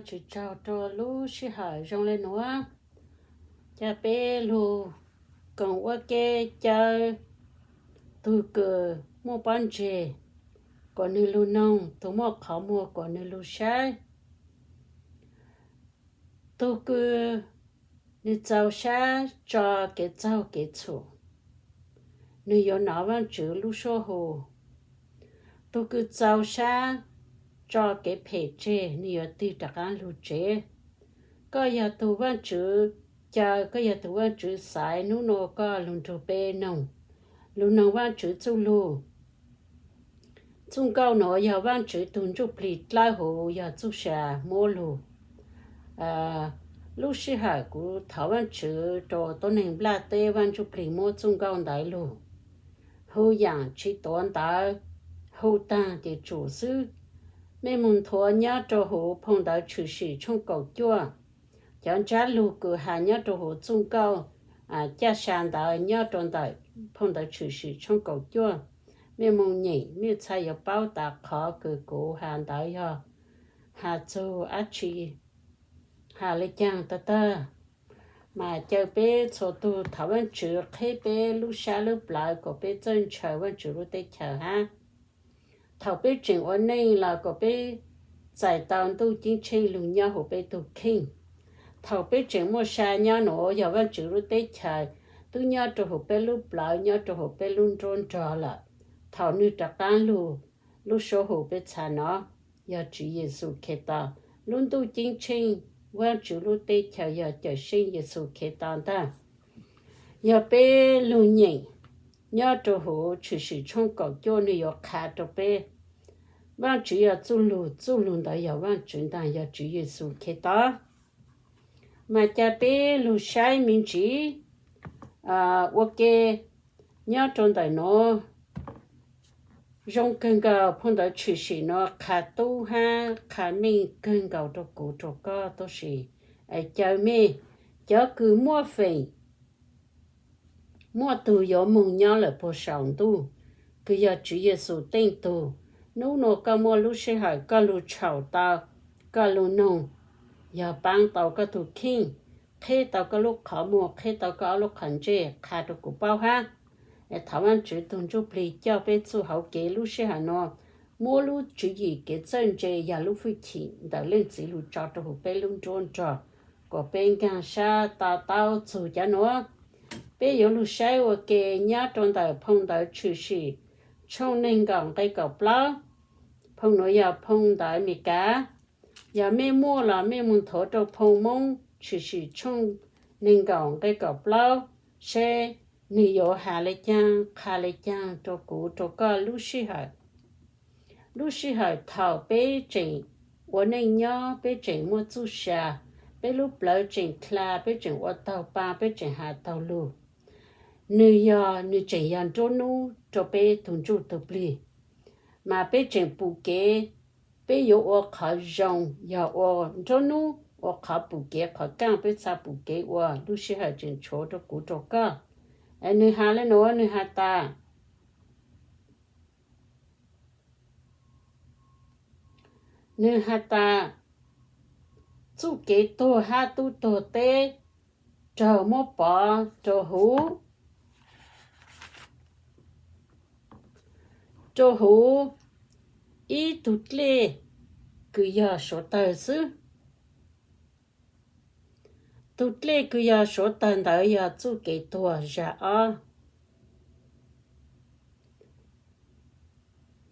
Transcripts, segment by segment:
Tsis tsaug rau lub sij hawm zoo le nuav, ca peb lug koom ua ke caw tug kws muaj pob ntseg kuas nwg lug noog, tug muaj qhov muag kuas nwg lug saib. Tug kws nwg txaus sab tso kev txaug kev txhum, nwg yuav nov Vaajtswv lub suab hu. Tug kws txaus sab tso kev phem tseg, nwg yuav tig rov qaab lug tsev. Koj yog tug Vaajtswv caw, koj yog tug Vaajtswv xaiv, nub nua koj lug nrug peb noog, lug noog Vaajtswv txuj lug. Txuj nkauj nuav yog Vaajtswv tug ntsuj plig dlawb huv, yog txuj sa muab lug. Lub sij hawm kuv thov Vaajtswv rua tuab neeg nplaj teb, Vaaj Ntsuj Plig muab txuj nkauj ntawd lug. Hu yaam tsi tuav ntawv, hu taag ces tsum xwb. Mej moog nthuav nyob rua huv phoo ntawv Tshwm Sim tshooj kaum cuaj. Cov ntsab lug kws has nyob rua huv txuj nkauj caj sa ntawd nyob rua ntawm phoo ntawv Tshwm Sim tshooj kaum cuaj. Mej moog nyeem mej txhaj yuav paub tas qhov kws kuv has ntawd yog has txug dab tsi, has le caag tag tag. Mas caw peb txhua tug thov Vaajtswv qheb peb lub sab lub plawv kuas peb txawj ntshaw Vaajtswv lub teb chaws hab. Thaum peb tseem ua neej los kuas peb txais tau Ntuj Ceeb Tsheej lug nyob huv peb tug kheej. Thaum peb tseem muaj sa nyob nuav yog Vaajtswv lub teb chaws tub nyob rua huv peb lub plawv, nyob rua huv peb lub nruab nrog lawm. Thaum nwg rov qaab lug, lub suab hu peb txhaj nov yog Tswv Yexus Khetos. Lub Ntuj Ceeb Tsheej, Vaajtswv lub teb chaws yog Cawm Seej Yexus Khetos ntag. Yog peb lug nyeem nyob rua huv Tshwm Sim tshooj kaum cuaj, nwg yuav qha rua peb Vaajtswv yog txuj lug, txuj lug ntawd yog Vaajtswv ntag, yog Tswv Yexus Khetos. Mas ca peb lug saib me ntsis ua ke nyob rua ntawm nuav. Zoo kawg nkaus, phoo ntawv Tshwm Sim nuav qha tub hab qha meej kawg nkaus rua kuv rua koj tuab si. Caw mej, cov kws muaj feem, muaj tug yuav moog nyob lawm puag saum ntuj, kws yog Tswv Yexus teej tug. Nub nua koj muaj lub sij hawm koj lug tshau tau, koj lug noog, yog paab tau koj tug kheej, qheb tau koj lub qhov muag, qheb tau koj ob lub qhov ntsej, qha rua kuv paub hab. Thov Vaajtswv tug Ntsuj Plig coj peb txuj hauv kev lub sij hawm nuav, muab lub tswv yim kev txawj ntse yog lub fwj chim ntawm Leej Txiv lug tso rua huv peb lub nruab nrog, kuas peb nkaag sab to taub txug cov nuav. Peb yuav lug saib ua ke nyob rua ntawm phoo ntawv Tshwm Sim tshooj neeg nkaum nqe kaum plaub. Phoo nuav yog phoo ntawv Amelikas. Yog mej muaj los mej moog nthuav rua phoo Moob Tshwm Sim tshooj neeg nkaum nqe kaum plaub, seb nwg yuav has le caag qha le caag rua kuv rua koj lub sij hawm. Lub sij hawm thaum peb tseem ua neej nyob, peb tseem muaj txuj sa, peb lub plawv tseem dlha, peb tseem ua taug paa, peb tseem has taug lug, nwg yog, nwg tseem yog nruab nub rua peb tug ntsuj tug plig. Mas peb tseem pum kev, peb yuav ua qhov zoo yog ua nruab nub, ua qhov pum kev qhov kaaj, peb txhaj pum kev ua. Lub sij hawm tseem tshuav rua kuv rua koj. Nwg has le nuav, nwg has tas, nwg has tas, txuj kev tuag hab tub tuag teb raug muab pov rua huv, rua huv ib tug dlej kws yog suav tawg xwb. Tug dlej kws yog suav tawg ntawd yog txuj kev tuag zag ob.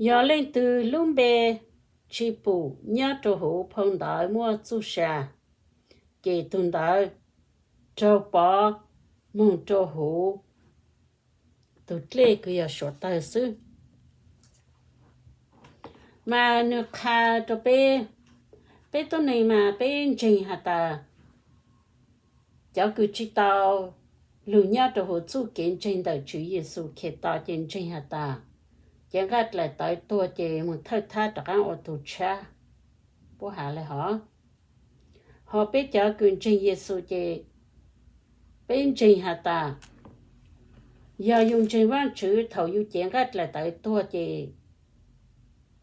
Yog leej twg lub npe tsi pum nyob rua huv phau ntawv muaj txuj sa, ces tug ntawd raug pov moog rua huv tug dlej kws yog suav tawg xwb. Mas nwg qha rua peb, peb tuab neeg mas peb ntseeg has tas, cov kws tsi tau lug nyob rua huv txuj kev ntseeg ntawm Tswv Yexus Khetos ces ntseeg has tas, cev nqaj dlaim tawv tuag ces moog thawj thab rov qaab ua tug tshab, puab has le hov. Ho peb cov kws ntseeg Yexus ces peb ntseeg has tas, yog yus ntseeg Vaajtswv thaum yus cev nqaj dlaim tawv tuag ces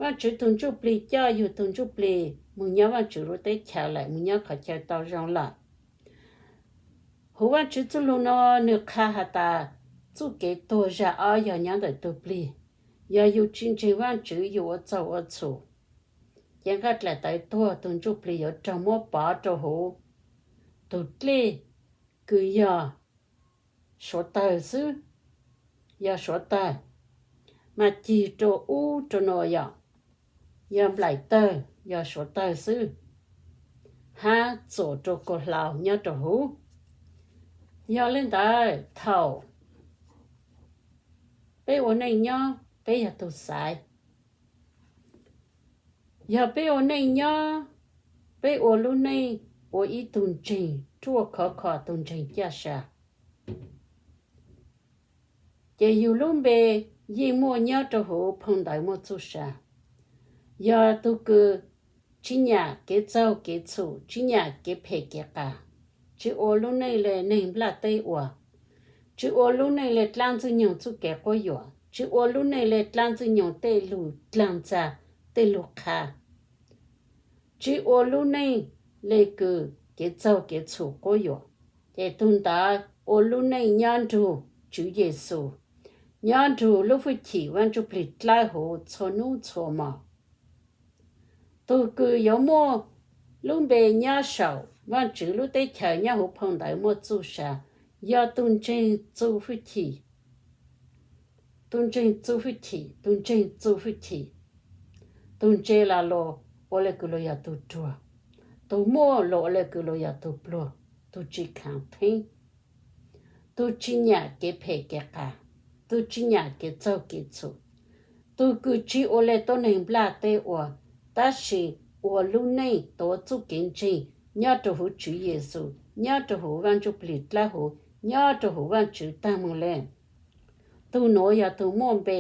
Vaajtswv tug ntsuj plig coj yug tug ntsuj plig moog nyob Vaajtswv lub teb chaws lawm, moog nyob qhov chaw tau zoo lawm. Huv Vaajtswv txuj lug no nwg qha has tas txuj kev tuag zag ob yog nyob ntawm tug plig. Yog yug tsi ntseeg Vaajtswv, yug ua txaug ua txhum, ces nqaj dlaim tawv tuag tug ntsuj plig yuav raug muab pov rua huv tug dlej kws yog suav tawg xwb, yog suav tawg, mas cig rua ub rua nuav yom, yog nplaim tawg, yog suav tawg xwb, hab txuam rua kuas hlau nyob rua huv. Yog le ntawd thaum peb ua neej nyob, peb yog tug xaiv. Yog peb ua neej nyob, peb ua lub neej ua ib tug ntseeg ruaj khov kho tug ntseeg caj sa, ces yug lub npe yeej muaj nyob rua huv phau ntawv muaj txuj sa. Yog tug kws tsi nyam kev txaug kev txhum, tsi nyam kev phem kev qas, tsi ua lub neej le neeg nplaj teb ua, tsi ua lub neej le dlaab ntxwg nyoog txuj kev quab yuam, tsi ua lub neej le dlaab ntxwg nyoog tej lug dlaag ntxa, tej lug qha, tsi ua lub neej le kws kev txaug kev txhum quab yuam, ces tug ntawd ua lub neej nyob nrug Tswv Yexus, nyob nrug lub hwj chim Vaajtswv plig dlawb huv txhua nub txhua mo. Tug kws yuav muaj lub npe nyob saum Vaajtswv lub teb chaws nyob huv phau ntawv muaj txuj sa, yog tug ntseeg txuj hwj chim, tug ntseeg txuj hwj chim, tug ntseeg txuj hwj chim. Tug ntse los luas ua le kws luas yog tug ruag, tug muaj los ua le kws luas yog tug pluag, tug tsi khaav theeb, tug tsi nyam kev phem kev qas, tug tsi nyam kev txaug kev txhum, tug kws tsi ua le tuab neeg nplaj teb ua, tab sis ua lub neej tuav txuj kev ntseeg nyob rua huv Tswv Yexus, nyob rua huv Vaajtswv plig dlawb huv, nyob rua huv Vaajtswv taag moog le. Tug nuav yog tug muaj npe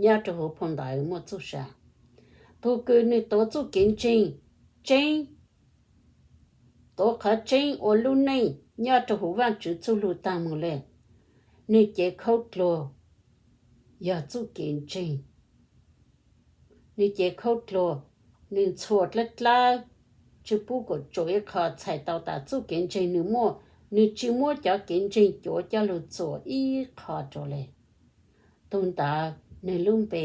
nyob rua huv phau ntawv muaj txuj sa. Tug kws nwg tuav txuj kev ntseeg tseeb, tuav qhov tseeb ua lub neej nyob rua huv Vaajtswv txuj lug taag moog le, nwg cev khaub dluag yog txuj kev ntseeg. Nwg cev khaub dluag, nwg ntxhua dlawb dlawb, tsi pub kuas tsuas ib qho txhais tau tas txuj kev ntseeg nwg muaj, nwg tsi muab cov kev ntseeg cuav coj lug txuas ib qho rua le. Tug ntawd nwg lub npe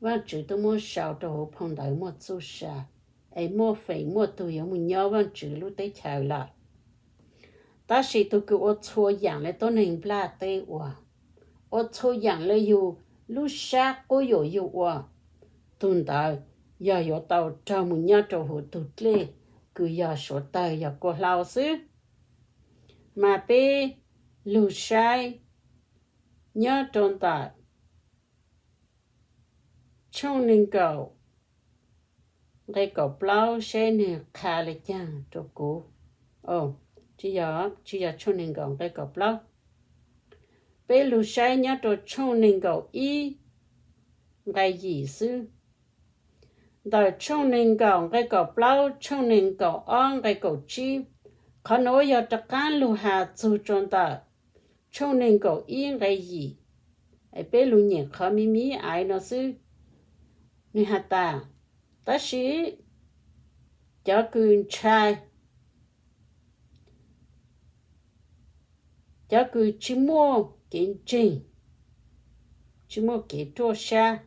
Vaajtswv tub muab sau rua huv phau ntawv muaj txuj sa, es muaj feem muaj tug yuav moog nyob Vaajtswv lub teb chaws lawm. Tab sis tug kws ua txhua yaam le tuab neeg nplaj teb ua, ua txhua yaam le yug lub sab quab yuam yug ua, tug ntawd yog yuav tau raug moog nyob rua huv tug dlej kws yog suav tawg yog kuas hlau xwb. Mas peb lug saib nyob rua ntawm tshooj neeg nkaum nqe kaum plaub saib nwg qha le caag rua kuv. Tsi yog, tsi yog tshooj neeg nkaum nqe kaum plaub. Peb lug saib nyob rua tshooj neeg nkaum ib nqe yim xwb. Ntawm tshooj neeg nkaum nqe kaum plaub, tshooj neeg nkaum ob nqe kaum tsib, qhov nuav yog rov qaab lug has txug rua ntawm tshooj neeg nkaum ib nqe yim. Peb lug nyem qhov me me aiv nuav xwb. Nwg has tas, tab sis cov kws ntshai, cov kws tsi muaj kev ntseeg, tsi muaj kev ruaj sab,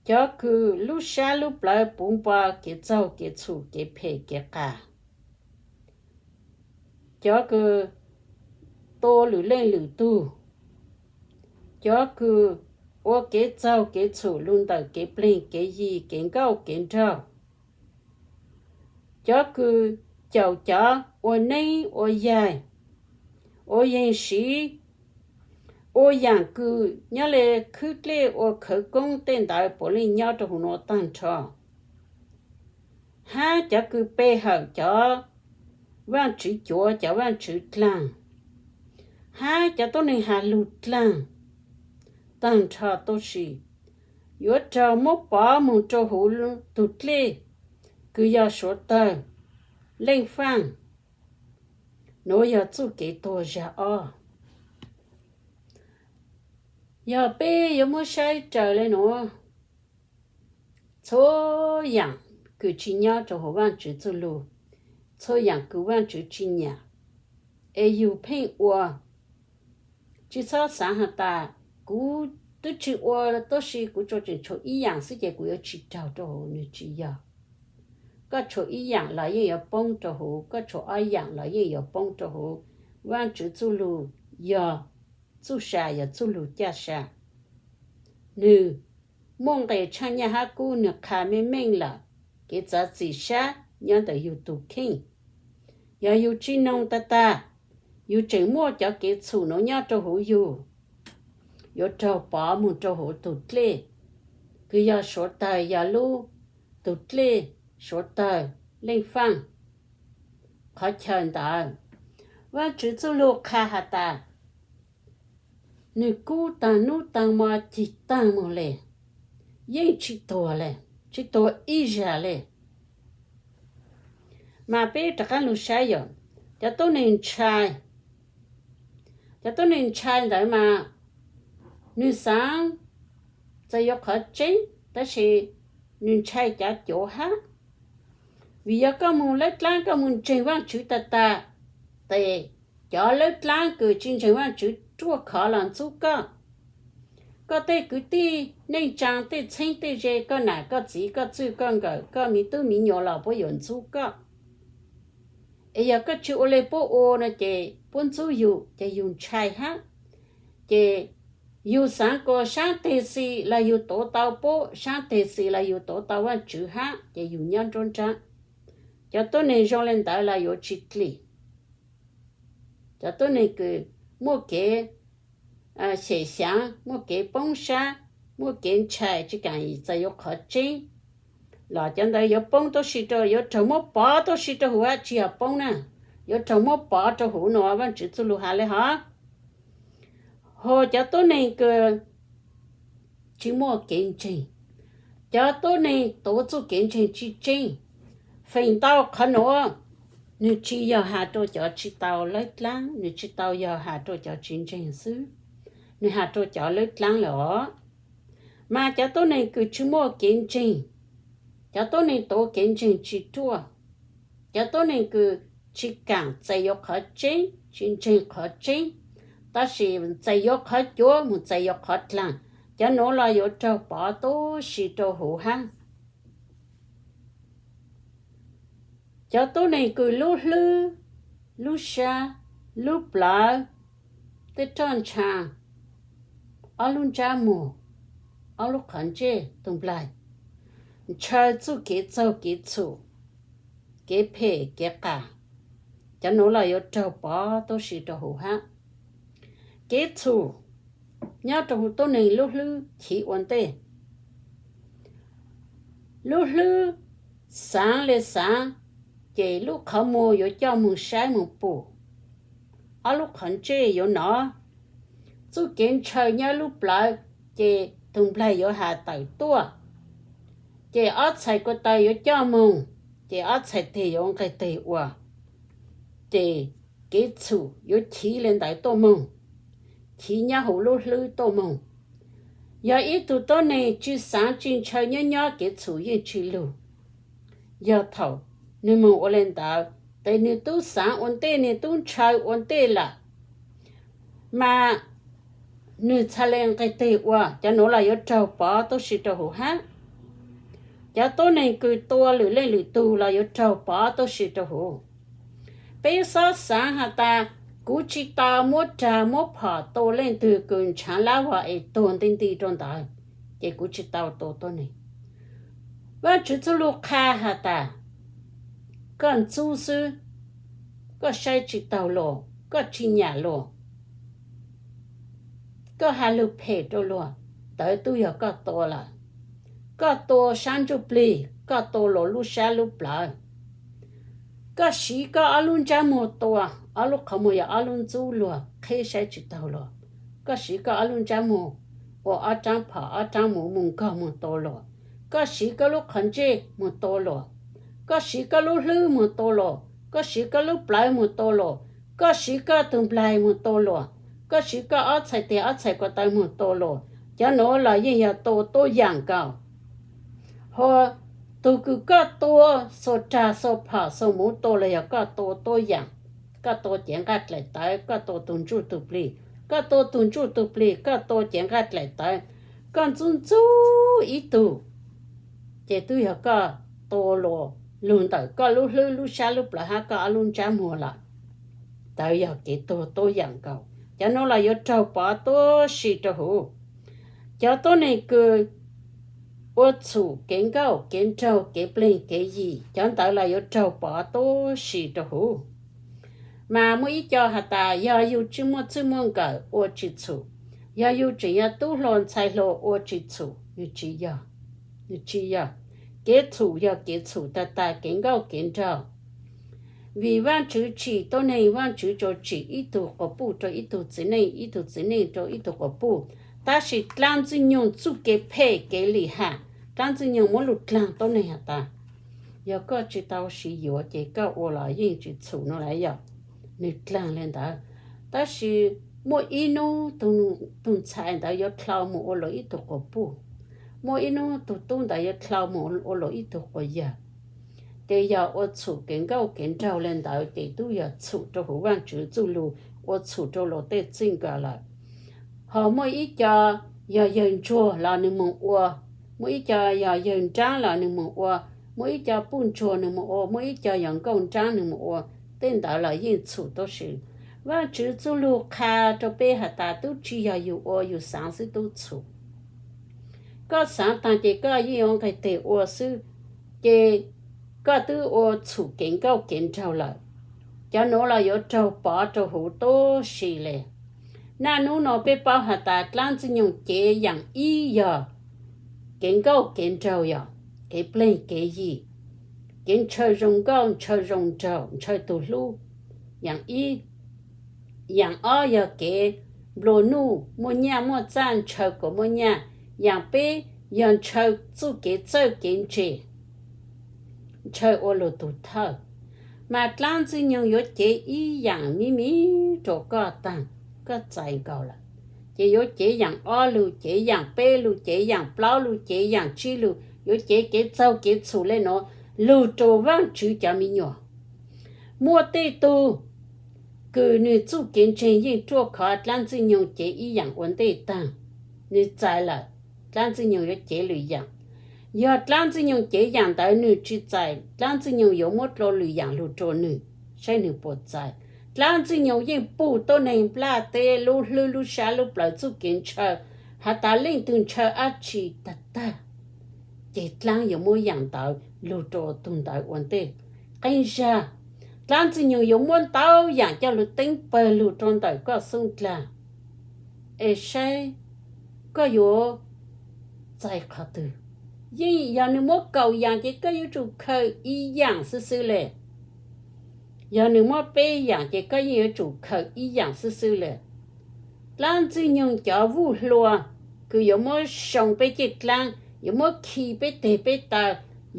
cov kws lub sab lub plawv puv npo kev txaug kev txhum kev phem kev qas, cov kws tua lwm leej lwm tug, cov kws ua kev txaug kev txhum lug ntawm kev pleg kev yig kev nkauj kev nraug, cov kws caum cov ua neeb ua yaig, ua yeeg siv, ua yaam kws nyob le khwb dlej ua khawv koob tej ntawd puav leej nyob rua huv nuav taag nrho. Hab cov kws pe hawm cov vaajtswv cuav cov vaajtswv dlaag, hab cov tuab neeg has lug dlaag taag nrho tuab si, yuav raug muab pov moog rua huv tug dlej kws yog suav tawg, leej faaj. Nuav yog txuj kev tuag zag ob. Yog peb yuav muab saib raws li nuav, txhua yaam kws tsi nyob rua huv Vaajtswv txuj lug, txhua yaam kws Vaajtswv tsi nyam, es yug pheej ua, tsi xob xaav has tas, kuv twb tsi ua, tab sis kuv tsuas tseem tshuav ib yaam xwb ces kuv yuav tsi raug rua huv, nwg tsi yog. Koj tshuav ib yaam los yeej yuav poob rua huv, koj tshuav ob yaam los yeej yuav poob rua huv. Vaajtswv txuj lug yog txuj sa, yog txuj lug caj sa. Nwg muaj nqis tshaaj nyaj hab kub, nwg qha meej meej lawm kev txav txim sab nyob ntawm yug tug kheej. Yog yug tsi noog tag tag, yug tseem muaj cov kev txhum nuav nyob rua huv yug, yuav raug pov moog rua huv tug dlej, kws yog suav tawg, yog lub tug dlej suav tawg leej faaj. Qhov chaw ntawd, Vaajtswv txuj lug qha has tas, nwg kub taag nub taag mo cig taag moog le, yeej tsi tuag le, tsi tuag ib zag le. Mas peb rov qaab lug saib yom, cov tuab neeg ntshai, cov tuab neeg ntshai ntawd mas nwg xaav txais yuav qhov tseeb, tab sis nwg ntshai cov cuav hab. Vim yog koj moog lawb dlaab, koj moog ntseeg Vaajtswv tag tag, tes cov lawb dlaab kws tsi ntseeg Vaajtswv ruaj khov los ntxub koj. Koj tej kwv tij neej tsaa, tej txheeb tej ze, koj nam koj txiv, koj txwj koj nkawm, koj miv tub miv nyuas los puab yuav ntxub koj. Es yog koj tsi ua le puab ua no ces puab ntxub yug, ces yug ntshai hab. Ces yug xaav kuas saab teg xis los yug tuav tau puab, saab teg xis los yug tuav tau Vaajtswv hab, ces yug nyob nruab nraab. Cov tuab neeg zoo le ntawd los yuav tsi dlim. Cov tuab neeg kws muaj kev xyem xyaav, muaj kev poob sab, muaj kev ntshai, tsi kaam txais yuav qhov tseeb, los cov ntawd yuav poob tuab si rua, yuav raug muab pov tuab si rua huv hab, tsi yog poob na, yuav raug muab pov rua huv no. Vaajtswv txuj lug has le hov, hos cov tuab neeg kws tsi muaj kev ntseeg, cov tuab neeg tuav txuj kev ntseeg tsi tseeb, feem ntau qhov nuav nwg tsi yog has rua cov tsi tau lawb dlaab, nwg tsi tau yog has rua cov tsi ntseeg xwb, nwg has rua cov lawb dlaab lawm os. Mas cov tuab neeg kws tsi muaj kev ntseeg, cov tuab neeg tuav kev ntseeg tsi ruaj, cov tuab neeg kws tsi kaam txais yuav qhov tseeb, tsi ntseeg qhov tseeb, tab sis txais yuav qhov cuav moog txais yuav qhov dlaag, cov nuav los yuav raug pov tuab si rua huv hab. Cov tuab neeg kws lub hlwb, lub sab, lub plawv, tej roj ntsha, ob lub ntsab muag, ob lub qhov ntsej, tug nplaig, ntshaw txuj kev txaug kev txhum, kev phem kev qas, cov nuav los yuav raug pov tuab si rua huv hab. Kev txhum nyob rua huv tuab neeg lub hlwb chiv ua ntej. Lub hlwb xaav le xaav, ces lub qhov muag yuav coj moog saib moog pum, ob lub qhov ntsej yuav nov, txuj kev ntshaw nyob lub plawv, ces tug nplaig yuav has tawm tuaj, ces ob txhais ko taw yuav coj moog, ces ob txhais teg yuav nqeg teg ua, ces kev txhum yuav chiv le ntawd tuaj moog, chiv nyob huv lub hlwb tuaj moog. Yog ib tug tuab neeg tsi xaav tsi ntshaw nyob nyob kev txhum yeej tsi lug. Yog thaum nwg moog ua le ntawd, tes nwg tub xaav ua ntej, nwg tub ntshaw ua ntej lawm, mas nwg txhaj le nqeg teg ua, cov nuav los yuav raug pov tuab si rua huv hab. Cov tuab neeg kws tua lwm leej lwm tug los yuav raug pov tuab si rua huv. Peb xob xaav has tas, kuv tsi tau muab rag muab phom tua leej twg kws ntshaav lab vog es tuag nti nti rua ntawd, ces kuv tsi tau tua tuab neeg. Vaajtswv txuj lug qha has tas, koj ntxub xwb, koj saib tsi taug luas, koj tsi nyam luas, koj has lug phem rua luas, tawv tub yog koj tua lawm. Koj tua sab ntsuj plig, koj tua luas lub sab lub plawv. Koj siv koj ob lub ntsab muag tua, ob lub qhov muag yog ob lub ntxub luag qheb saib tsi taug luas. Koj siv koj ob lub ntsab muag ua ob raab phom ob raab muv moog nkog moog tua luas. Koj siv koj lub qhov ntsej moog tua luas. Koj siv koj lub hlwb moog tua luas. Koj siv koj lub plawv moog tua luas. Koj siv koj tug nplaig moog tua luas. koj siv koj ob txhais tes ob txhais ko taw moog tua luas, cov nuav los yeej yog tua tuab yaam nkaus. Ho tug kws koj tua xuas rag xuas phom xuas muv tua los yog koj tua tuab yaam, koj tua cev nqaij dlaim tawv, koj tua tug ntsuj tug plig, koj tua tug ntsuj tug plig, koj tua cev nqaij dlaim tawv, koj ntxub ntxub ib tug, ces twb yog koj tua luas lug ntawm koj lub hlwb lub sab lub plawv hab koj ob lub ntsab muag lawm. Ntawd yog kev tuag tuab yaam nkaus. Cov nuav los yuav raug pov tuab si rua huv. Cov tuab neeg kws ua txhum kev nkauj kev nraug kev pleg kev yim, cov ntawd los yuav raug pov tuab si rua huv. Mas muaj ib co has tas yog yug tsi muaj txwj muaj nkawm ua tsi txhum, yog yug tseem yog tub hluas ntxhais hluas ua tsi txhum, nws tsi yog, nws tsi yog. Kev txhum yog kev txhum tag tag kev nkauj kev nraug. Vim Vaajtswv tsim tuab neeg, Vaajtswv tsuas tsim ib tug quas puj rua ib tug txiv neej, ib tug txiv neej rua ib tug quas puj. Tab sis dlaab Ntxwg Nyoog txuj kev phem kev lim ham, dlaab Ntxwg Nyoog muab lug dlaag tuab neeg has tas, yog koj tsi tau siv yuav ces koj ua los yeej tsi txhum no lawm yog, nws dlaag le ntawd. Tab sis muaj ib nub tug ntxhais ntawd yuav dlhau moog ua luas ib tug quas puj, muaj ib nub tug tub ntawd yuav dlhau moog ua luas ib tug quas yawg. Ces yog ua txhum kev nkauj kev nraug le ntawd ces tub yog txhum rua huv Vaajtswv txuj lug, ua txhum rua luas tej txij nkawm lawm. Ho muaj ib co yog yawg ntsuag los nws moog ua, muaj ib co yog yawg nraab los nws moog ua, muaj ib co puj ntsuag nws moog ua, muaj ib co yog nkauj nraab nws moog ua, tej ntawd los yeej txhum tuab si. Vaajtswv txuj lug qha rua peb has tas tub tsi yog yug ua yug xaav xwb tub txhum. Koj xaav taag ces koj yeej yuav nqeg teg ua xwb, ces koj twb ua txhum kev nkauj kev nraug lawm. Cov nuav los yuav raug pov rua huv tuab si le. Naj nub no peb paub has tas dlaab Ntxwg Nyoog cev yaam ib yog kev nkauj kev nraug, yog kev pleg kev yim, kev ntshaw zoo nkauj ntshaw zoo nraug ntshaw tug hlub, yaam ib. Yaam ob yog kev nplua nuj muaj nyaj muaj txaj ntshaw kuas muaj nyaj. Yaam peb yog ntshaw txuj kev txawj kev ntse, ntshaw ua luag tug thawj. Mas dlaab Ntxwg Nyoog yuav cev ib yaam mib mib rua koj taag, koj txais nkaus lawm, ces yuav cev yaam ob lug, cev yaam peb lug, cev yaam plaub lug, cev yaam tsib lug, yuav cev kev txaug kev txhum le nuav lug rua Vaajtswv cov me nyuam. Muaj tej tug kws nwg txuj kev ntseeg yeej ruaj khov, dlaab Ntxwg Nyoog cev ib yaam ua ntej taag, nwg txais lawm, dlaab Ntxwg Nyoog yuav cev lwm yaam. Yog dlaab Ntxwg Nyoog cev yaam ntawd nwg tsi txais, dlaab Ntxwg Nyoog yuav muab dlua lwm yaam lug rua nwg, saib nwg puas txais. Dlaab Ntxwg Nyoog yeej pum tuab neeg nplaj teb lub hlwb lub sab lub plawv txuj kev ntshaw, has tas leej twg ntshaw dab tsi tag tag, ces dlaab yuav muab yaam ntawd lug rua tug ntawd ua ntej. Qee zag, dlaab Ntxwg Nyoog yuav muab ntau yaam coj lug teeb pawg lug rua ntawm koj xub dlag, es saib koj yuav txais qhov twg. Yeej yog nwg muab kaum yaam ces koj yuav tsum khaws ib yaam xwb xwb le. Yog nwg muab peb yaam ces koj yeej yuav tsum khaws ib yaam xwb xwb le. Dlaab Ntxwg Nyoog cov vuj hlua kws yuav muab soo peb ceej dlaab, yuav muab khi peb teg peb taw,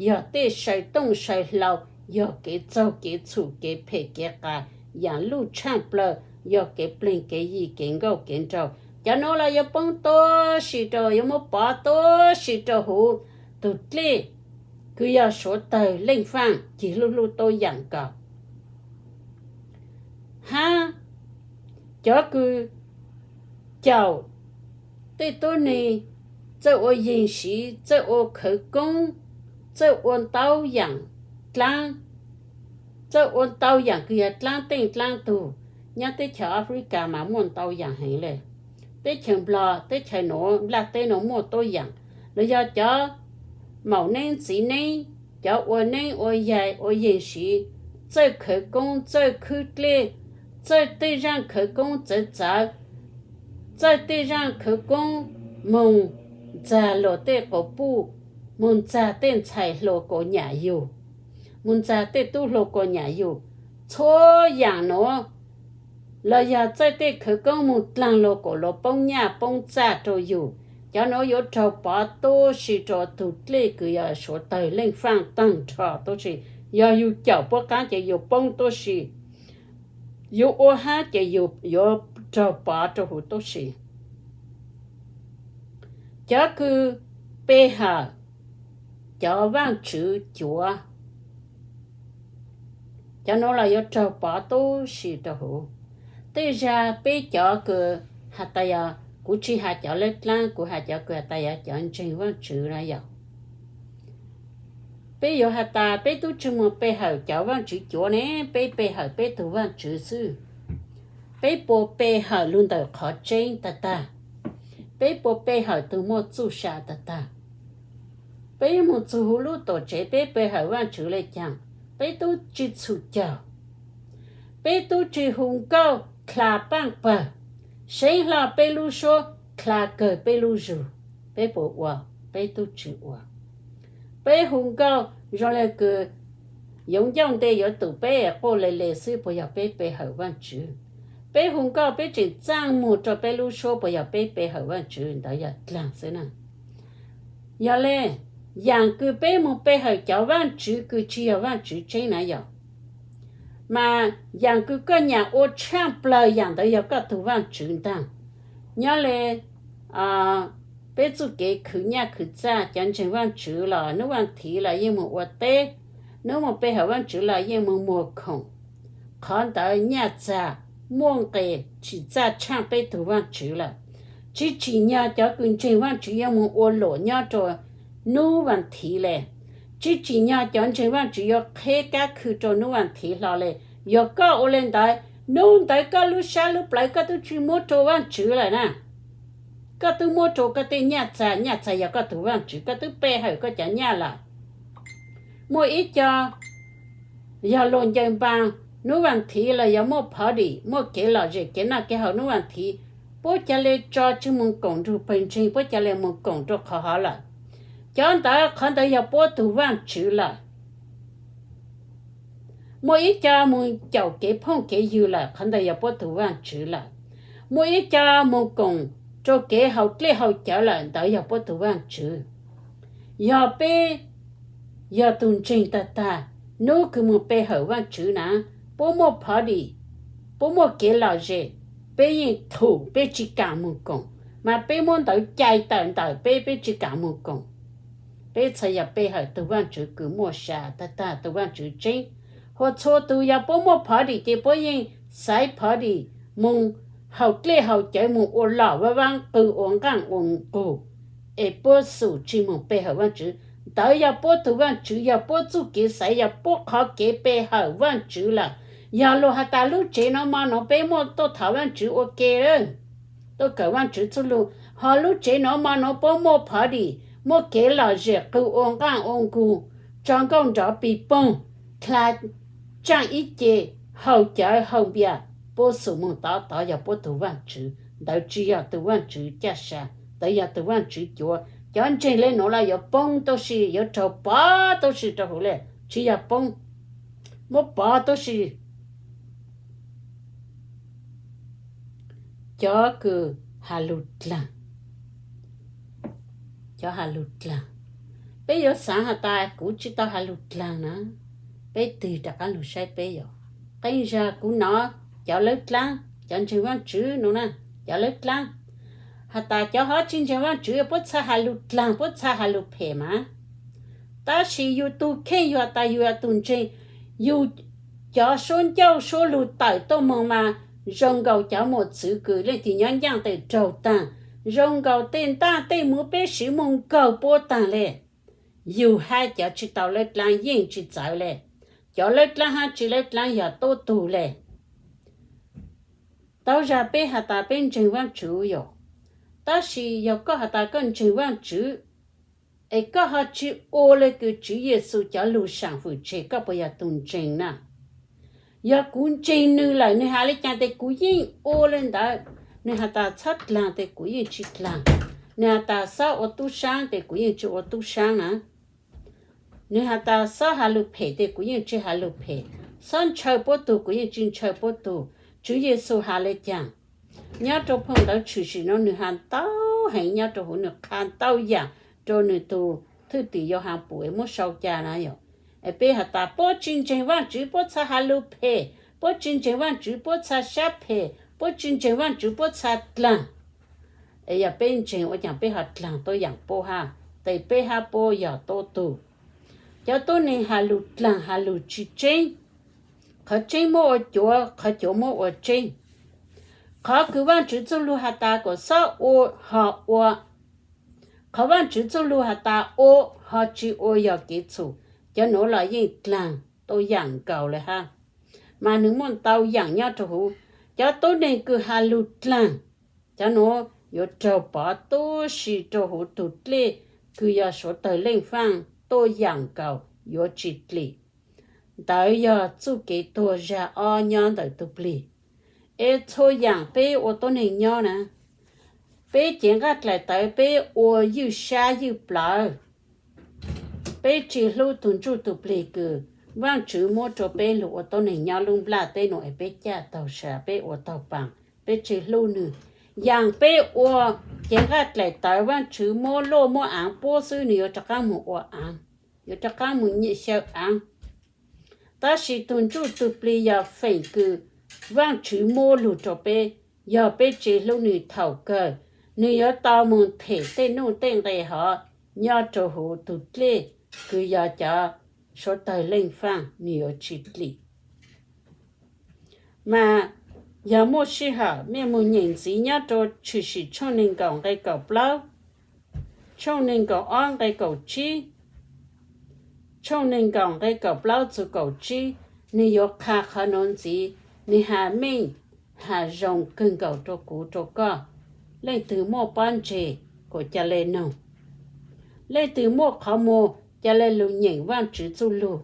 yog tej saw tooj saw hlau, yog kev txaug kev txhum kev phem kev qas, yaam luj tshaaj plawg, yog kev pleeg kev yig kev nkauj kev nraug. Cov nuav los yuav poob tuab si rua, yuav muab pov tuab si rua huv tug dlej kws yog suav tawg leej faaj cig hlub hlub tuab yaam nkaus. Hab cov kws caum tej tuab neeg txawj ua yeeg siv, txawj ua khawv koob, txawj ua ntau yaam dlaab, txawj ua ntau yaam kws yog dlaab teej dlaab tug. Nyob teb chaws Africa mas muaj ntau yaam heev le. Teb chaws Nplog, teb chaws nuav, nplaj teb nuav muaj tuab yaam, los yog cov maum neeb txiv neeb, cov ua neeb ua yaig ua yeeg siv, txawj khawv koob txawj khwb dlej, txawj tej zaaj khawv koob txawv txawv, txawj tej zaaj khawv koob moog ntxag luag tej quas puj, moog ntxag tej ntxhais hluas kuas nyam yug, moog ntxag tej tub hluas kuas nyam yug. Txhua yaam nuav los yog txawj tej khawv koob moog dlaag luag kuas luag poob nyaj poob txaj rua yug. Cov nuav yuav raug pov tuab si rua tug dlej kws yog suav tawg leej faaj taag nrho tuab si. Yog yug caum puab qaab ces yug poob tuab si. Yug ua hab ces yug yuav raug pov rau huv tub si. Cov kws pe hawm cov vaajtswv cuav, cov nuav los yuav raug pov tub si rau huv. Tej zag peb cov kws has tas yog, kuv tsi has cov lawb dlaab, kuv has cov kws has tas yog cov ntseeg vaajtswv na yog, peb yuav has tas peb tub tsi moog pe hawm cov vaajtswv cuav ne, peb pe hawm peb tug vaajtswv xwb. Peb puas pe hawm lug ntawm qhov tseeb tag tag? Peb puas pe hawm tug muaj txuj sa tag tag? Peb moog txug huv lub tuam tsev peb pe hawm vaajtswv le caag? Peb tub tsi txhum caug? Peb tub tsi hu nkauj dlha paaj pawg, seev hlo peb lub suab, dlha kawg peb lub zug? Peb puas ua? Peb tub tsi ua. Peb hu nkauj zoo le kws yoov ncauj nte yuav tum peb es quaj le le xwb, puas yog peb pe hawm vaajtswv? Peb hu nkauj peb tseem txaaj muag rau peb lub suab, puas yog peb pe hawm vaajtswv? Ntawd yog dlaag xwb na. Yog le, yaam kws peb moog pe hawm cov vaajtswv kws tsi yog vaajtswv tseeb na yog, mas yaam kws koj nyam ua tshaaj plawg yaam ntawd yog koj tug vaajtswv ntaag. Nyob le peb txuj kev khwv nyaj khwv txag, cov ntseeg vaajtswv los nub vaaj thiv los yeej moog ua teb, nub moog pe hawm vaajtswv los yeej moog muag khoom. Qhov ntawd nyaj txag muaj nqis tsim txaj tshaaj peb tug vaajtswv lawm. Tsi tsim nyog cov kws ntseeg vaajtswv yuav moog ua luam nyob rua nub vaaj thiv le. Tsi tsim nyog cov ntseeg vaajtswv yuav qheb kab khw rua nub vaaj thiv hlo le. Yog koj ua le ntawd, nub ntawd koj lub sab lub plawv koj tub tsi muab rua vaajtswv lawm na. Koj tub muab rua koj tej nyaj txag, nyaj txag yog koj tug vaajtswv, koj tub pe hawm koj cov nyaj lawm. Muaj ib co yog luas ncaws npaa nub vaaj thiv los yog muaj party, muaj kev lom zem kev noj kev haus nub vaaj thiv, puab ca le tso tseg moog koom nrug pawg ntseeg, puab ca le moog koom rua qhov hov lawm. Cov ntawd, qhov ntawd yog puab tug vaajtswv lawm. Muaj ib co moog caum kev phooj kev ywg lawm, qhov ntawd yog puab tug vaajtswv lawm. Muaj ib co moog koom rua kev haus dlej haus cawv lawm, ntawd yog puab tug vaajtswv. Yog peb yog tug ntseeg tag tag, nub kws moog pe hawm vaajtswv na, puab muaj party, puab muaj kev lom zem, peb yeej thum, peb tsi kaam moog koom, mas peb muab ntawv cai tawm ntawm peb, peb tsi kaam moog koom. Peb txhad yog pe hawm tug vaajtswv kws muaj sa tag tag, tug vaajtswv tseeb. Huv txhua tug yog puab muaj party ces puab yeej xaiv party moog haus dlej haus cawv, moog ua lom vaab vaab qw ua nqaaj ua nqug, es puab xum tsi moog pe hawm vaajtswv. Ntawd yog puab tug vaajtswv, yog puab txuj kev xaiv, yog puab qhov kev pe hawm vaajtswv lawm. Yog luas has tas lub tsev nuav mo nuav peb muaj tuaj thov vaajtswv ua ke, tuaj kawm vaajtswv txuj lug, ho lub tsev nuav mo nuav puab muaj party, muaj kev lom zem qw ua nqaaj ua nqug, tso nkauj nrov pig poog, dlha tsaaj ib ce, haus cawv haus npias, puab xum moog tod, tod yog puab tug vaajtswv. Ntawd tsi yog tug vaajtswv caj sa, ntawd yog tug vaajtswv cuav. Cov ntseeg le nuav los yuav poob tub si, yuav raug pov tub si rua huv le, tsi yog poob, muab pov tub si. Cov kws has lug dlaag, cov has lug dlaag, peb yuav xaav has tas kuv tsi tau has lug dlaag na, peb tig rov qaab lug saib peb yog. Qee zag kuv nov cov lawb dlaab, cov ntseeg vaajtswv nuav na, cov lawb dlaab has tas cov hov tsi ntseeg vaajtswv puab txhad has lug dlaag, puab txhad has lug phem mas. Tab sis yug tug kheej yug has tas yug yog tug ntseeg, yug cov suab ncauj suab lug tawm tuaj moog mas zoo nkaus cov mos txwv kws leej twg nyob ncaaj tes raug taag, zoo nkaus tej ntaaj tej muv peb siv moog nkaug puab taag le. Yug hab cov tsi tau lawb dlaab yeej tsi txawv le. Cov lawb dlaab hab tsi lawb dlaab yog tuab tug le. Tau zag peb has tas peb ntseeg Vaajtswv yom, tab sis yog koj has tas koj ntseeg Vaajtswv es koj ho tsi ua le kws Tswv Yexus cov lug saam fwm tseg, koj puas yog tug ntseeg na? Yog kuv ntseeg nwg lawm, nwg has le caag tes kuv yeej ua le ntawd. Nwg has tas txhob dlaag tes kuv yeej tsi dlaag. Nwg has tas xob ua tub saab tes kuv yeej tsi ua tub saab na. Nwg has tas xob has lug phem tes kuv yeej tsi has lug phem. Xob ntshaw puab tug kuv yeej tsi ntshaw puab tug. Tswv Yexus has le caag? Nyob rau phoo ntawv tshwm sim no nwg has ntau heev, nyob rau huv nwg qha ntau yaam rau nwg tug thwj tim Yauhas pum es muab sau ca na yom. Es peb has tas puab tsi ntseeg Vaajtswv puab txhad has lug phem, puab tsi ntseeg Vaajtswv puab txhad sab phem, puab tsi ntseeg Vaajtswv puab txha dlaag. Es yog peb ntseeg ua caag peb ho dlaag tuab yaam puab hab, tes peb hab puab yog tuab tug. Cov tuab neeg has lug dlaag has lug tsi tseeb. Qhov tseeb muab ua cuav, qhov cuav muab ua tseeb. Qhov kws Vaajtswv txuj lug has tas kuas xob ua ho ua, qhov Vaajtswv txuj lug has tas ua ho tsi ua yog kev txhum, cov nuav los yeej dlaag tuab yaam nkaus le hab. Mas nwg muaj ntau yaam nyob rua huv. Cov tuab neeg kws has lug dlaag, cov nuav yuav raug pov tuab si rua huv tug dlej kws yog suav tawg leej faaj tuab yaam nkaus yuav tsi dlim. Ntawd yog txuj kev tuag zag ob nyob ntawm tug plig. Es txhua yaam peb ua tuab neeg nyob na, peb cev nqaj dlaim tawv peb ua ywj sab ywj plawv. Peb tsi hlub tug ntsuj tug plig kws Vaajtswv muab rua peb lug ua tuab neeg nyob lub nplaj teb nuav es peb caj taug sa, peb ua taug paas, peb tsi hlub nwg. Yaam peb ua cev nqaj dlaim tawv Vaajtswv muab luaj muab aav puab xwb nwg yuav rov qaab moog ua aav, yuav rov qaab moog nyem xyaw aav. Tab sis tug ntsuj tug plig yog feem kws Vaajtswv muab lug rua peb, yog peb tsi hlub nwg thaum kawg, nwg yuav tau moog them tej nuj tej nqe hov nyob rua huv tug dlej kws yog cov suav tawg leej faaj nwg yuav tsi dlim. Mas yog muaj sij hawm mej moog nyeem ntxiv nyob rua Tshwm Sim tshooj neeg nkaum nqe kaum plaub, tshooj neeg nkaum ob nqe kaum tsib, tshooj neeg nkaum nqe kaum plaub txug kaum tsib, nwg yuav qha qhov nuav ntxiv. Nwg has meej has zoo kawg nkaus rua kuv rua koj. Leej twg muaj pob ntseg kuas ca le noog, leej twg muaj qhov muag ca le lug nyeem Vaajtswv txuj lug.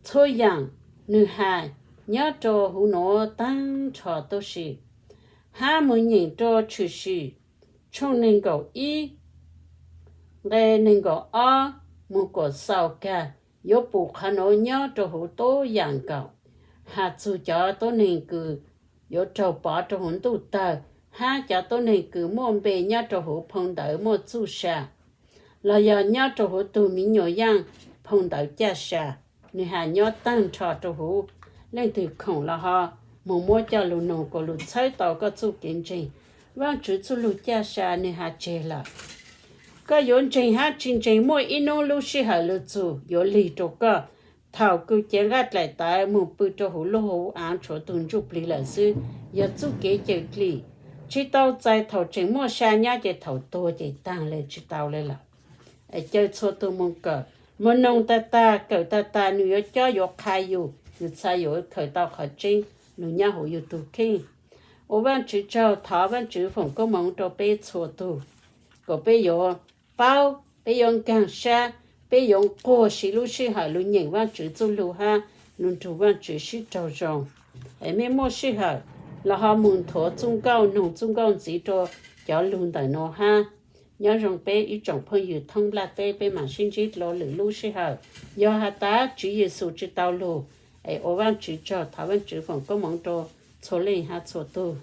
Txhua yaam nwg has nyob rua huv nuav taag nrho tuab si, hab moog nyeem rua Tshwm Sim tshooj neeg nkaum ib nqe neeg nkaum ob moog kaum xaus kag, yuav pum qhov nuav nyob rua huv tuab yaam nkaus, has txug cov tuab neeg kws yuav raug pov rua huv ntuj tawg, hab cov tuab neeg kws muaj npe nyob rua huv phoo ntawv muaj txuj sa, los yog nyob rua huv tug miv nyuas yaaj phoo ntawv caj sa. Nwg has nyob taag nrho rua huv, leej twg khoom los ho moog muab coj lug noog kuas lug txhawb tau koj txuj kev ntseeg. Vaajtswv txuj lug caj sa nwg has tseg lawm. Koj yuav ntseeg hab tsi ntseeg muaj ib nub lub sij hawm lug txug yuav lig rua koj. Thaum kws cev nqaj dlaim tawv moog pw rua huv luj huv aav tshuav tug ntsuj plig lawm xwb, yog txuj kev cawm dlim. Tsi tau txais thaum tseem muaj sa nyob ces thaum tuag ces taag le tsi tau le lawm. Caw txhua tug moog kawm, moog noog tag tag kawm tag tag nwg yuav cob yuav qha yus, yus txhaj yuav khaws tau qhov tseeb lug nyob huv yus tug kheej. Ua Vaajtswv tsaug, thov Vaajtswv foom koob moov rua peb txhua tug, kuas peb yuav paub, peb yuav nkaag sab, peb yuav nquag siv lub sij hawm lug nyeem Vaajtswv txuj lug hab lug nrug Vaajtswv sib raug zoo. Es mej muaj sij hawm los ho moog nthuav txuj nkauj, noog txuj nkauj ntxiv rua cov lug ntawm nuav hab. Nyob zoo peb ib tsoom phooj ywg thoob nplaj teb, peb maam sib ntsib dlua lwm lub sij hawm. Yog has tas Tswv Yexus tsi tau lug, es ua Vaajtswv tsaug, thov Vaajtswv foom koob moov rua txhua leej hab txhua tug.